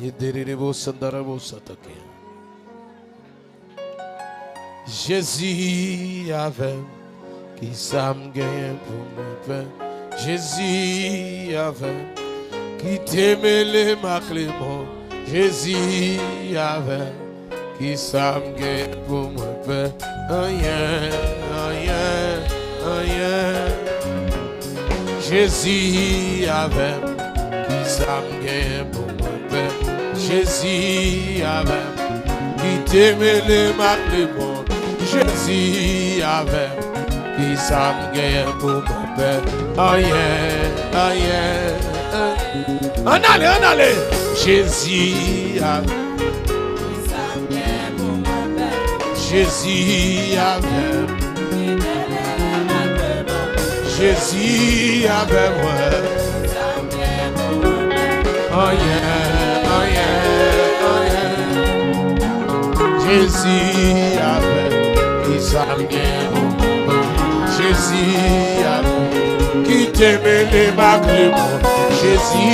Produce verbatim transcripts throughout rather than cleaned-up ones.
Yederebo sandarabo satake. Jezi avè m, kisa m genyen pou mwen pè? Jezi avè m, ki te mele m ak lemonn. Jezi avè m, kisa m genyen pou mwen pè? Anyen, anyen, anyen. Jezi avè m, kisa m genyen pou mwen pè? Jezi avè m, ki te mele m ak lemonn. Jezi avè m, kisa m genyen pou mwen pè? Anyen, anyen, anyen. Ann ale, ann ale. Jezi avè m. Jezi avè m. Jezi avè mwen. Anyen, anyen, anyen. Jezi avè m. Kisa m gen pou mwen? Jezi avè m. Ki te mele m ak lemonn. Jezi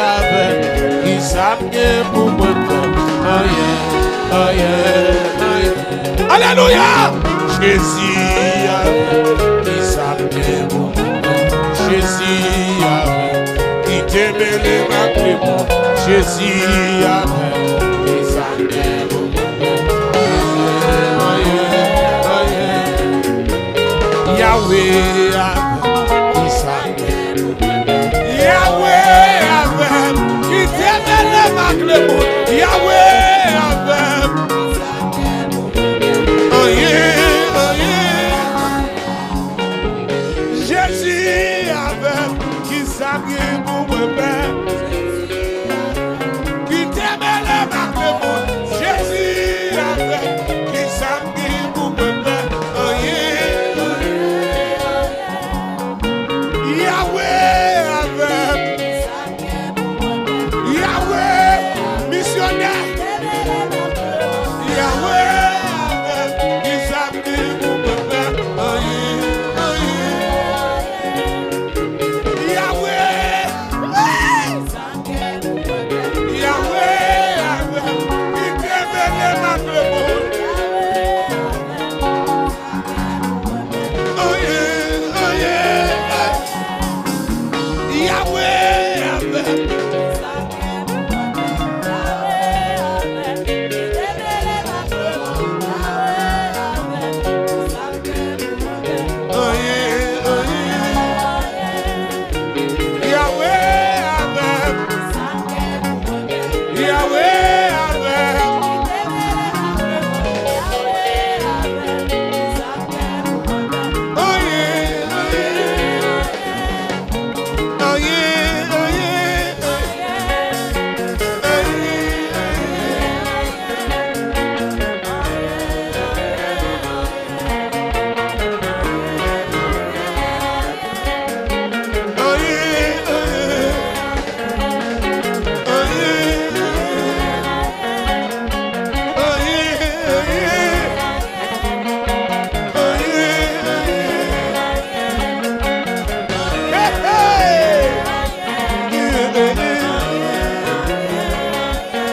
avè m. Kisa m gen pou mwen pè? Anyen, anyen, anyen. Alelouya! Jezi avè m, kisa m gen pou mwen? Jezi avè m, ki te mele m ak lemonn. Jezi avè m, kisa m gen pou mwen? Anyen, anyen. Yawe avè m, kisa m gen pou mwen? Yawe avè m, ki te mele m ak lemonn. Yawe avè m. Anyen, anyen. Jezi avè m, kisa m gen pou mwen pè? Ki te mele m ak lemonn. Jezi avè m, kisa m gen pou mwen pè? Anyen, anyen. Yawe avè m. Yawe, misyonè. Yawe, ki sa m gen pou mwen fè? Anyen, anyen. Yawe, Yawe, Yawe, ki te mele m ak lemonn. Anyen, anyen. Yawe avè m. Anyen, anyen. Yawe avè m. Yawe avè m. Anyen, anyen. Anyen, anyen, anyen.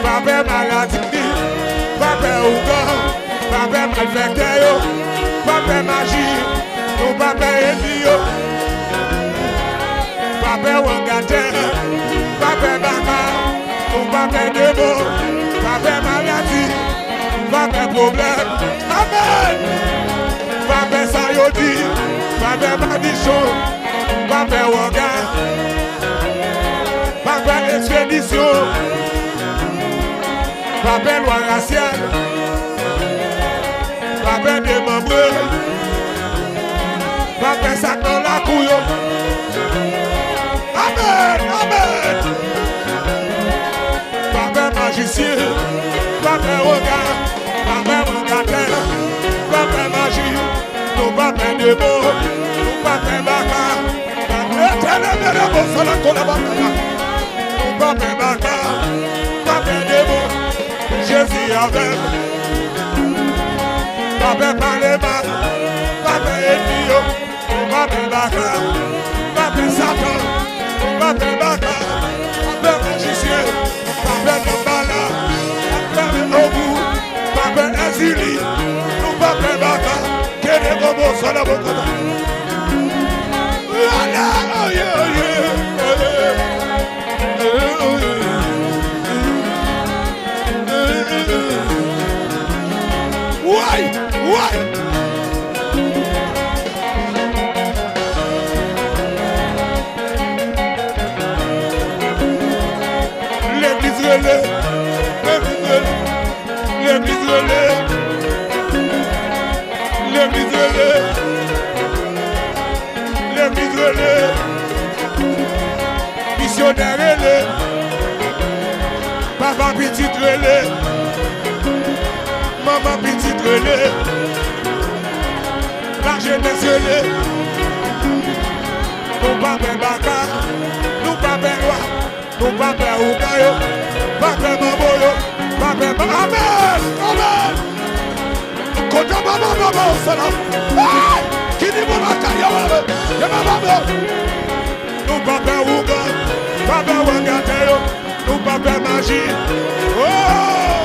Pa pè maladi, pa pè ougan, pa pè malfektè yo, pa pè maji, nou pa pè ènmi yo. Pa pè wanga tè, pa pè baka, nou pa pè demon, pa pè maladi, pa pè pwoblèm. Amèn. Pa pè sa yo di, pa pè madichon, pa pè wanga, pa pè ekspedisyon, pa pè lwa rasyal, pa pè demanbre, pa pè sa k nan lakou yo. Amèn, amèn. Pa pè majisyen, pa pè wanga, pa pè wangatè, pa pè maji, nou pa pè demon, nou pa pè baka. Etènèl, bèlè, bon, sa la, kolabataya. Nou pa pè baka, pa pè demon, Jezi avè m. Pa pè pale mal, pa pè ènmi yo. Pa pè baka, pa pè Satan, pa pè baka, pa pè majisyen, pa pè nonm Sò nan bò kòta. Ala, oye, oye, oye. Woy, woy. Legliz rele, legliz rele, legliz rele, legliz rele, legliz rele, misyonè rele, papa pitit rele, manman pitit rele, lajenès rele, nou pa pè baka, nou pa pè lwa. Nou pa pè ougan yo, pa pè manbo yo, pa pè ma-, amèn, amèn. Kontan papa, papa, papa, o sèl. Ay! Ki nivo lakay yo, amèn. Ye papa, papa. Nou pa pè ougan, pa pè wangatè yo, nou pa pè maji. Oh!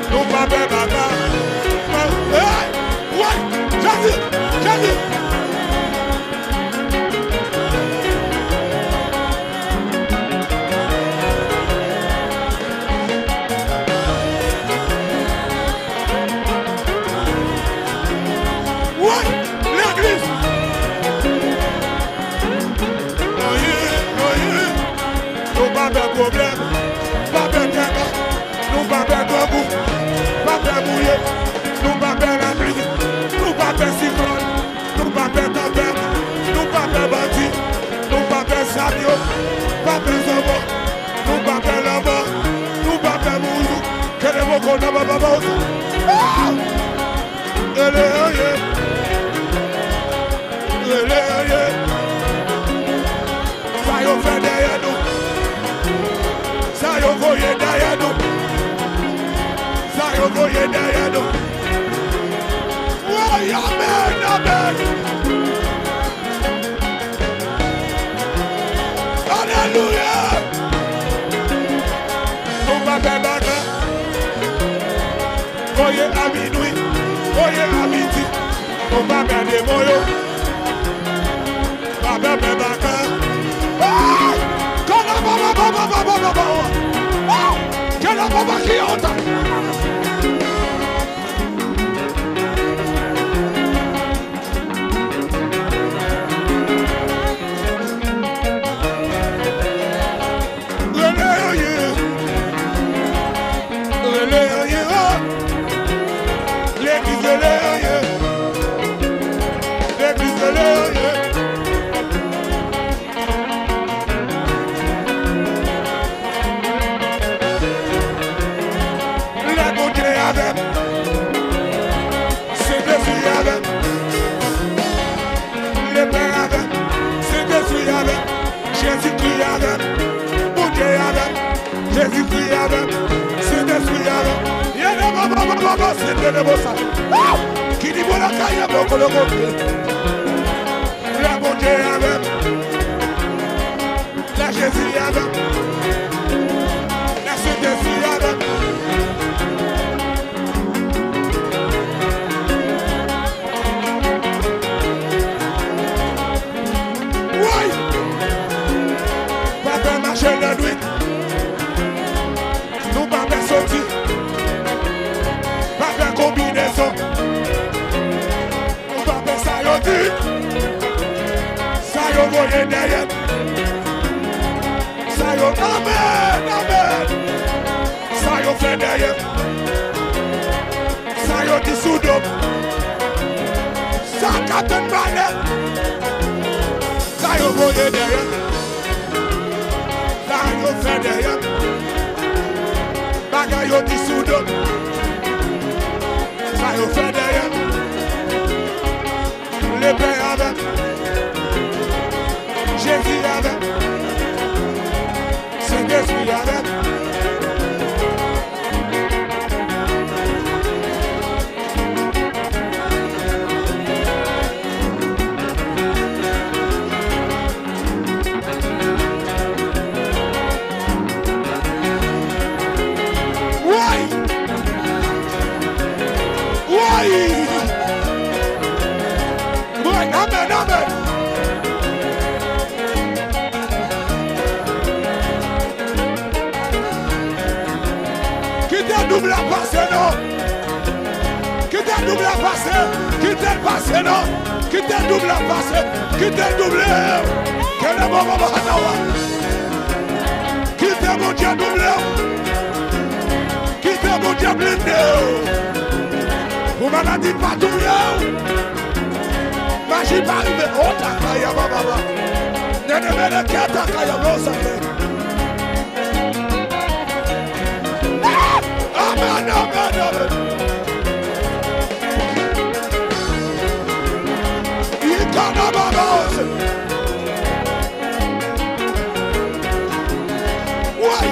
Nou pa pè baka. Ay! Woy! Jezi! Jezi! Woy! Legliz! Anyen, anyen! Nou pa pè pwoblèm, pa pè tèt, nou pa pè grangou, pa pè mouye, nou pa pè lapli, nou pa pè siklòn. Nou pa pè tanpèt, nou pa pè bandi, nou pa pè zam yo, pa pè zanmò, nou pa pè lanmò, nou pa pè mouri. Kele moko nan baba baba. Ah! Ele, oye. Ele, oye. Sa yo fè dèyè nou. Sa yo voye dèyè nou. Sa yo voye dèyè nou. Woy, amèn, amèn. Alelouya. Nou pa pè baka. Voye a minwi. Voye a midi. Nou pa pè demon yo. Papa, papa, papa. Ah! Kala, papa, papa, papa, papa. Ah! Kala, papa, ki ota. Rele yo ye. Rele yo ye, oh. Legliz rele yo ye. Legliz rele yo ye. Lè Bondye avè m, Sentespri avè m. Lepè avè m, Sentespri avè m. Jezikri avè m, Bondye avè m. Jezikri avè m, Sentespri avè m. Yè de baba baba baba, se de de bosa. Ah! Ki di bon lakay, bon koloko. Lè Bondye avè m. Lè Jezi avè m. Lè Sentespri avè m. Woy! Pa pè mache lannwit. Nou pa pè soti. Pa pè konbinezon. Nou pa pè sa yo di. Sa yo voye dèyè. Sa yo, amèn, amèn. Sa yo fè dèyè. Sa yo di sou do m. Sa k ap tann pale. Sa yo voye dèyè. Sa yo fè dèyè. Bagay yo di sou do m. Sa yo fè dèyè. Lepè avè m. Jezi avè m. Sentespri avè m. Woy! Woy! Doub la pase non. Kite doub la pase. Kite l pase non. Kite doub la pase. Kite l double. Kele bobo banawa. Kite Bondye double w. Kite Bondye blende w. Pou maladi pa touye w. Maji pa rive. O takaya bababa. Nene mene ke takaya lo sake. Amen, amen, amen. Ikana babos. Woy.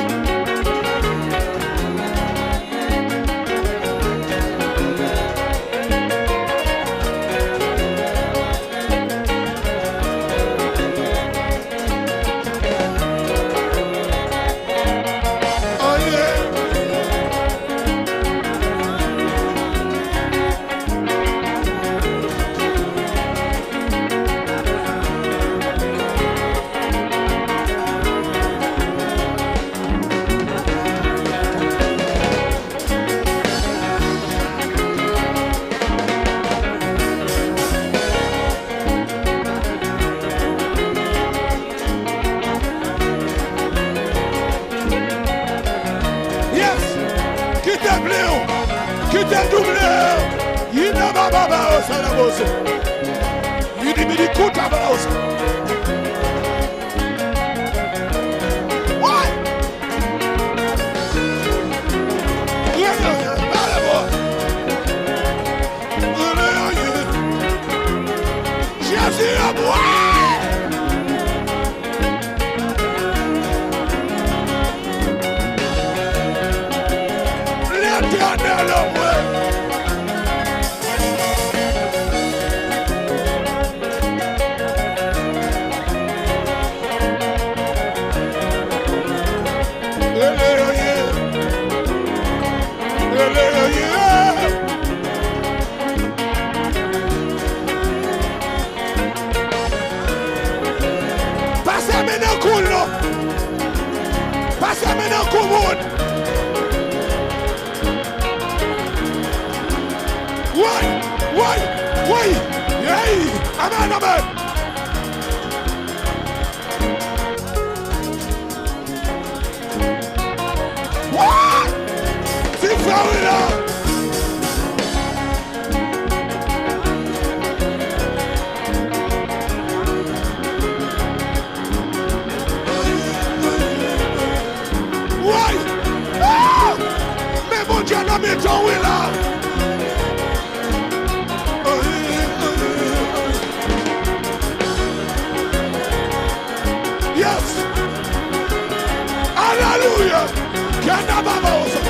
Yes! Kite l ble w! Kite l double w! Yina bababa osa la bose. Yidi bidi kuta ba osa. Woy! Jezi anmwe! Letènèl anmwe! Pase men nan kou l non. Pase men nan kou moun. Woy, woy, woy. Hey, amen, amen. Woy! Ti frè wi la. Woy! Ah! Men Bondye nan mitan w wi la. Yes! Alelouya! Kè nan baba osa.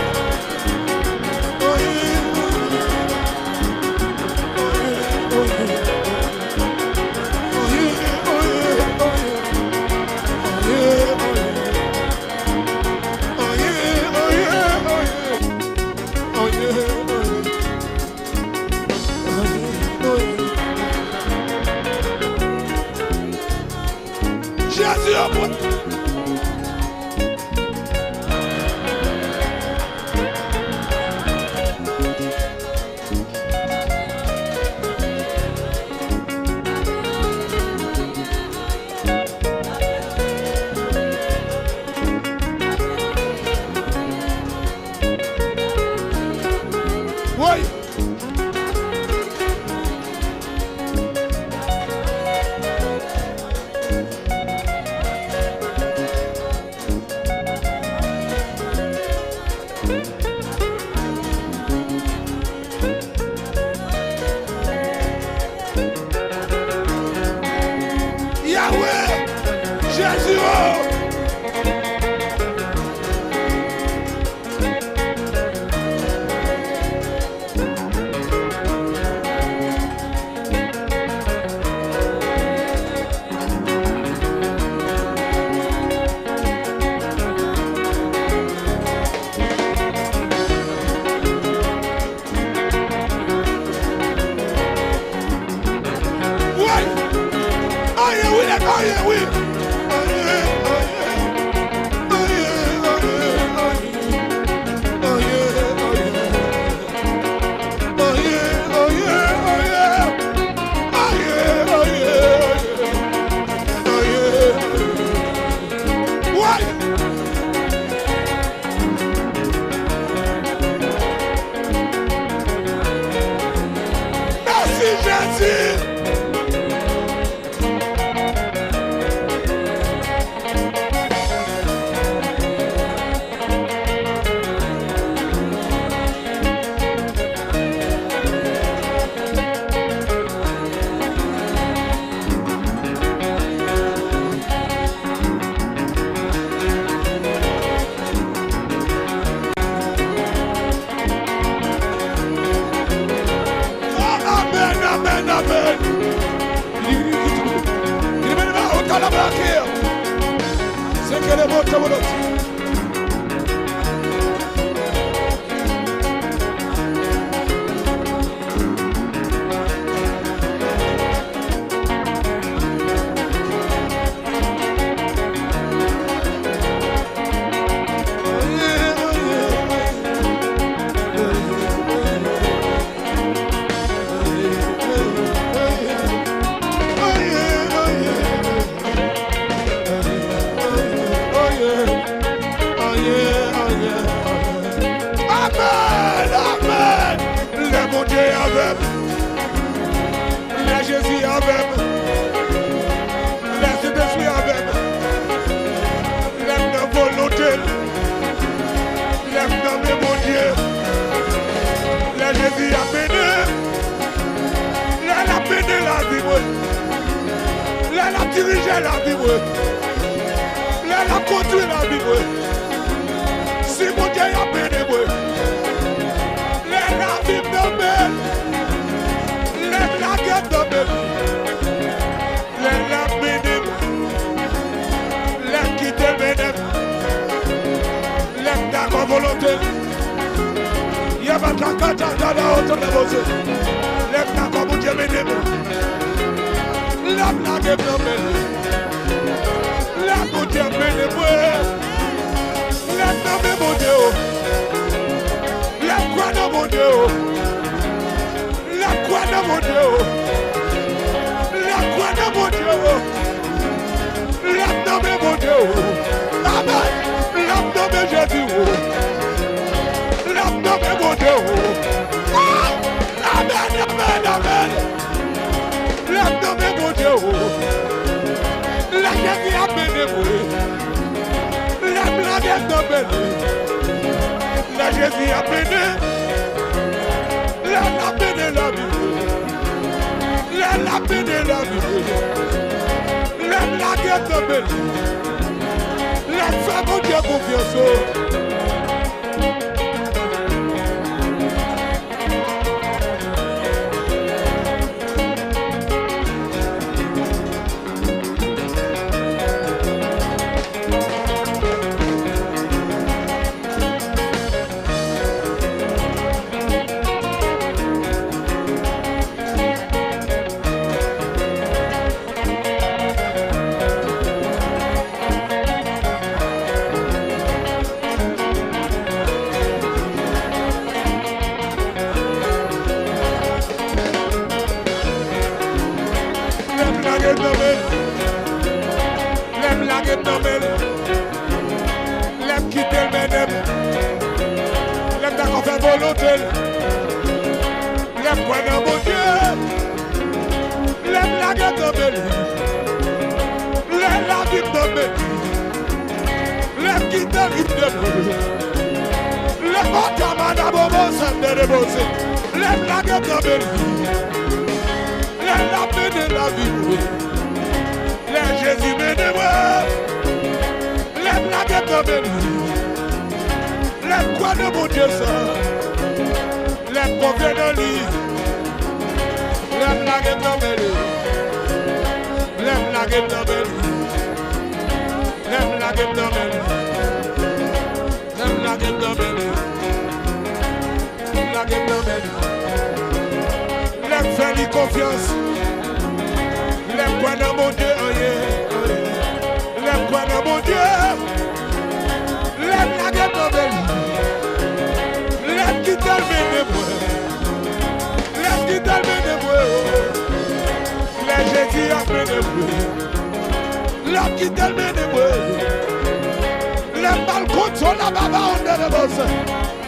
Monte, monte. Amèn, amèn. Lè Bondye avè m, lè Jezi avè m, lè Sentespri avè m, lè m nan volonte l, lè m nan men Bondye, lè Jezi ap mennen m, lè l ap mennen lavi mwen, lè l ap dirije lavi mwen, lè l ap kondui lavi mwen. Si Bondye ap mennen mwen, lè lavi m nan men l, lè m lage m nan men li, lè l ap mennen m, lè m kite l mennen m, lè m dakò volonte l. Ye ba ta ka ta ta da oto de boze. Lè m dakò Bondye mennen m, lè m lage m nan men li, lè Bondye ap mennen mwen. Lè m nan men Bondye o. Lè m kwè nan Bondye o. Lè m kwè nan Bondye o. Lè m kwè nan Bondye o. Lè m nan men Bondye o. Amèn. Lè m nan men Jezi o. Lè m nan men Bondye o. Ah! Amèn, amèn, amèn. Lè m nan men Bondye o. Lè Jezi ap mennen mwen. Lè m lage m nan men li. Lè Jezi ap mennen. Lè l ap mennen lavi mwen. Lè l ap mennen lavi mwen. Lè m lage m nan men li. Lè m fè Bondye konfyans o. Lè m lage m nan men l. Lè m lage m nan men l. Lè m kite l mennen m. Lè m dakò fè volonte l. Lè m kwè nan Bondye. Lè m lage m nan men li. Lè lavi m nan men li. Lè m kite l kite mwen. Lè pòt a madabobo sandere boze. Lè m lage m nan men li. Lè l ap mennen lavi mwen. Lè Jezi mennen mwen. Lè m lage m nan men li. Lè m kwè nan Bondye sa. Lè m konfye nan li. Lè m lage m nan men li. Lè m lage m nan men li. Lè m lage m nan men li. Lè m lage m nan men li. Lè m lage m nan men li. Lè m fè li konfyans. Lè m kwè nan Bondye, anyen, anyen. Lè m kwè nan Bondye. Lè m lage m nan men li. Lè m kite l mennen mwen. Lè m kite l mennen mwen, o. Lè Jezi ap mennen mwen. Lè m kite l mennen mwen. Lè m ba l kontwòl la, baba, an de de bòs.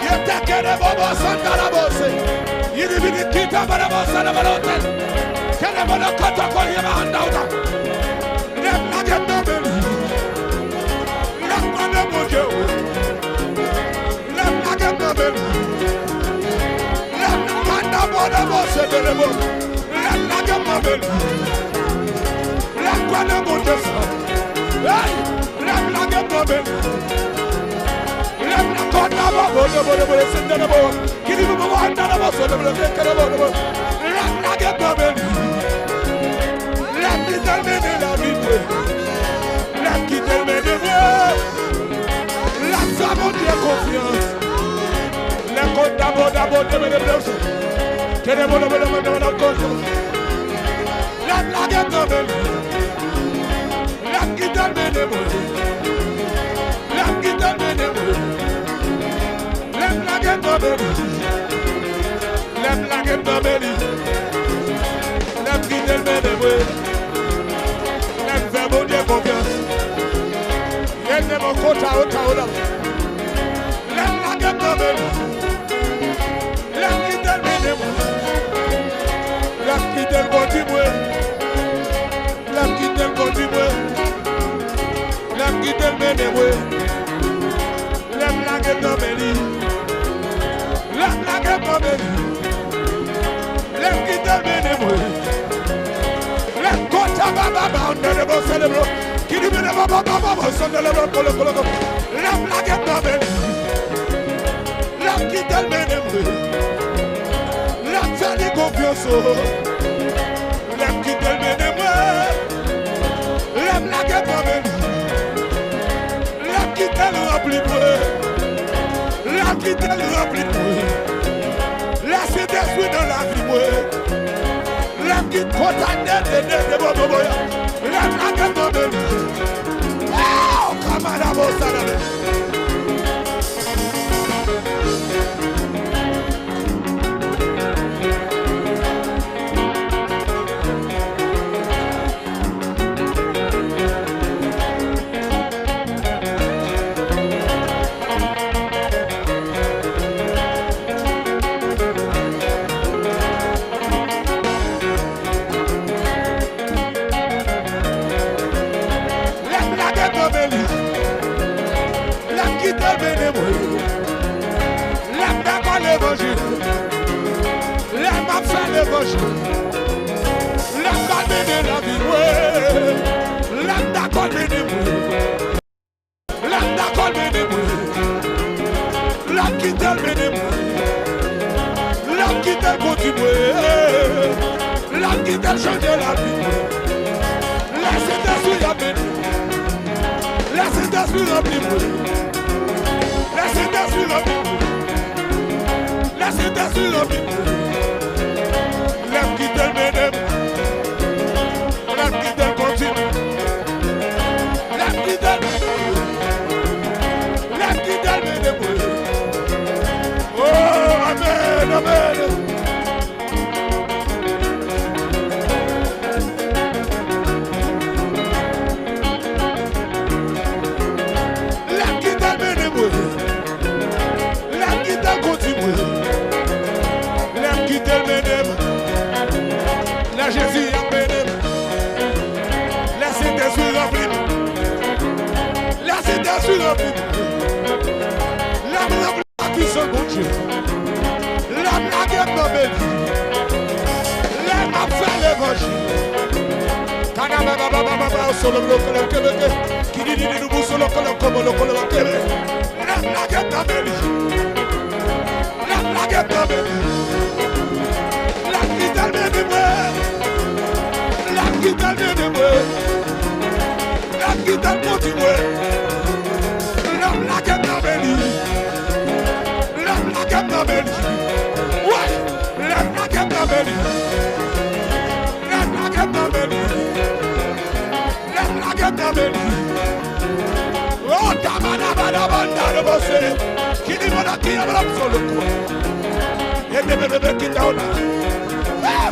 Ye te kere bobo sanda la bose. Yini bini kita bana bosa na bana otel. Kere bono koto kori ye ba anda uta. Lè m lage m nan men li. Lè m kwè nan Bondye o. Lè m lage m nan men li. Lè m nan kanda bono bose de lebo. Lè m lage m nan men li. Lè m kwè nan Bondye sa. Hey! Lè m lage m nan men li. Lè m nan kòd la bò, bò, bò, bò, bò, sènde de bò. Ki di nou bò, bò, anda de bò, sènde de bò, sènde de bò, de bò. Lè m lage m nan men li. Lè m kite l mennen lavi mwen. Lè m kite l mennen L ap fè Bondye konfyans. Lè kont dabo dabo te mete blòf. Te debo debo debo debo debo konfyans. L ap lage tonbe li. L ap kite l mennen mwen. L ap kite l mennen mwen. Lè m lage tonbe li. Lè m lage tonbe li. Lè m kite l mennen mwen. Lè m fè Bondye konfyans. Lè m nan kota ota ota. Lè m lage tonbe li. Lè m kite l mennen mwen. Lè m kite l kontinye. Lè m kite l kontinye. Lè m kite l mennen mwen. Lè m lage tonbe li. Lè m lage tonbe li. Lè m kite l mennen mwen. Lè m kota ba ba ba, on de bo se de blo. Ki di mennen ba ba ba ba ba, son de le blo, kolo kolo kolo. Lè m lage tonbe li. Lè m kite l mennen mwen. Lè m fè li konfyans, o. Lè m kite l mennen mwen. Lè m lage tonbe li. Lè m kite l ranpli mwen. Lè m kite l ranpli mwen. Lè Sentespri nan lavi mwen. Lè m kite kota de de de de bo bo bo ya. Lè m lage tonbe li. Oh, kamarabo salade. Lè m lage tonbe li. Lè m kite l mennen mwen. Lè m dakò levanjil. Lè m ap fè levanjil. Lè m pral mennen lavi mwen. Lè m dakò mennen mwen. Lè m dakò mennen mwen. Lè m kite l mennen mwen. Lè m kite l kontinye. Lè m kite l chanje lavi mwen. Lè Sentespri a mennen mwen. Lè Sentespri ranpli mwen. Lè Sentespri ranpli mwen. Lè Sentespri ranpli mwen. Lè m kite l mennen m. Lè m kite l kontinye. Lè m kite l mennen mwen. Lè m kite l mennen mwen. Oh, amèn, amèn. Lè m kite l mennen mwen. Lè m kite l kondui mwen. Lè m kite l mennen m. Lè Jezi ap mennen m. Lè Sentespri ranpli m. Lè Sentespri ranpli m. Lè m ranpli ak pisans Bondye. Lè m lage m nan beni. Lè m ap fè levanjil. Kanabababababa, solo, blo, kolo, kebeke. Kidididi, dubu, solo, kolo, kobo, lo, kolo, kebe. Lè m lage m nan beni. Lè m lage m nan beni. Lè m kite l beni mwen. Lè m kite l beni mwen. Lè m kite l kondui mwen. Lè m lage m nan beni. Lè m lage m nan beni. Wi. Lè m lage m nan beni. Lè m lage m nan beni. Lè m lage m nan beni. Oh, tamanabadabanda de bose. Ki di mona ki ya bla solo ko. E de bebe kita ona. Ah!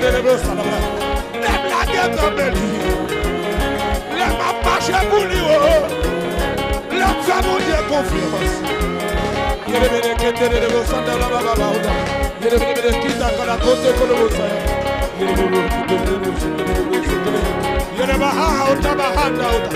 Lè m lage tonbe li. Lè m ap mache pou li, o. Lè m fè Bondye konfyans. Yelebele ketelele sanda la baba uta. Yelebele kita kala kote kolobo saya. Yelebele kita bahanda uta.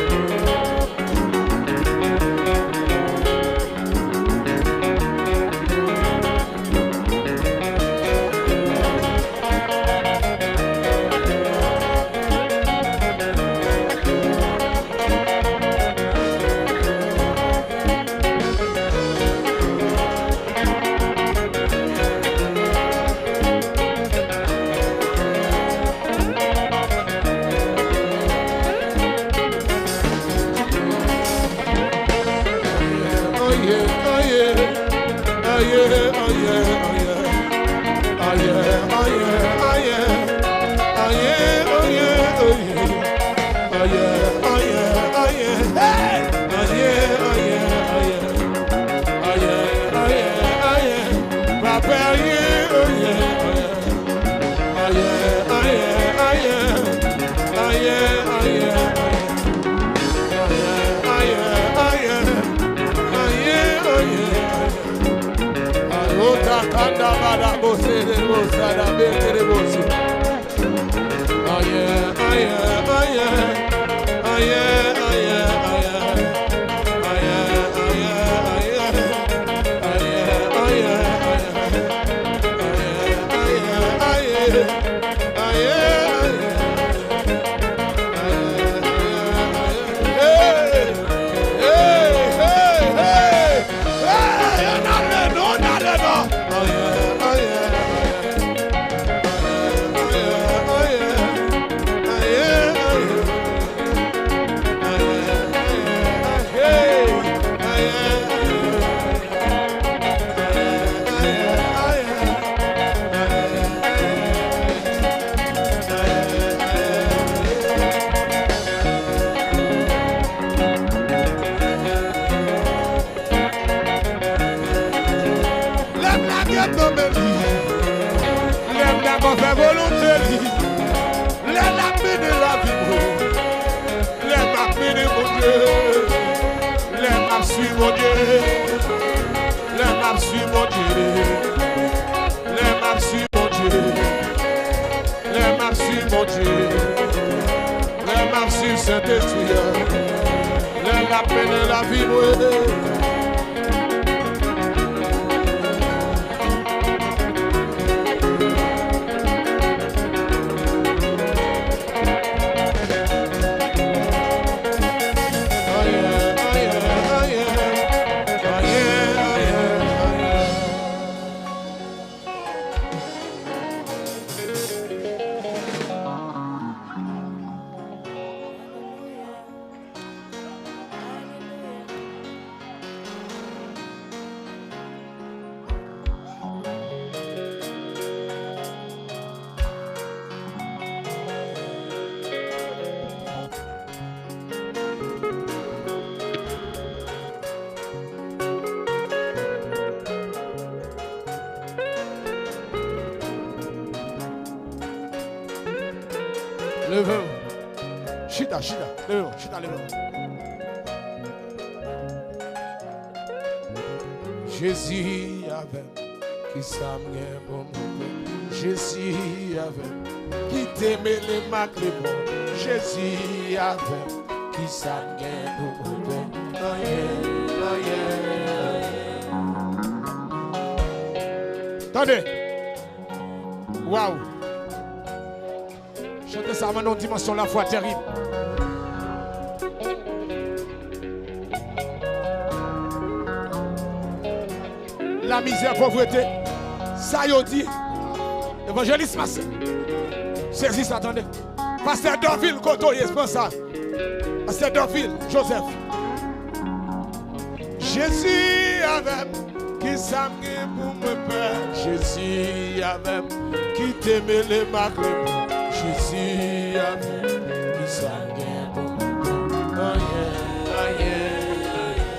Lè m lage tonbe li. Lè m dakò fè volonte li. Lè l ap mennen lavi mwen. Lè m ap mennen Bondye. Lè m ap swiv Bondye. Lè m ap swiv Bondye. Lè m ap swiv Bondye. Lè m ap swiv Bondye. Lè m ap swiv Sentespri a. Lè l ap mennen lavi mwen. Leve w. Chita, chita. Leve w. Chita, leve w. Jezi avè m, kisa m gen pou m fè? Jezi avè m, ki te mele m ak lemonn. Jezi avè m, kisa m gen pou m fè? Anyen, anyen, anyen. Tande. Waw. Chante sa, mande yon dimansyon lafwa terib. Lamizè, povrete, sa yo di. Evanjelis Mas, sezi sa, tande. Pastè Dorvil, kote w ye, pran sa. Pastè Dorvil Joseph. Jezi avè m, kisa m gen pou mwen pè? Jezi avè m, ki te mele m ak lemonn. Jezi avè m, kisa m gen pou mwen pè? Anyen, anyen, anyen.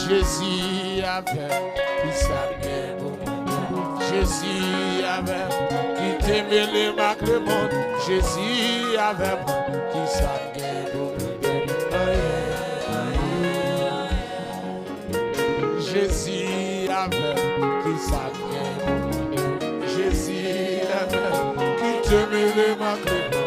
Jezi avè m, kisa m gen pou mwen pè? Jezi avè m, ki te mele m ak lemonn. Jezi avè m, kisa m gen pou mwen pè? Anyen, anyen, anyen. Jezi avè m, kisa m gen pou mwen pè? Jezi avè m, ki te mele m ak lemonn.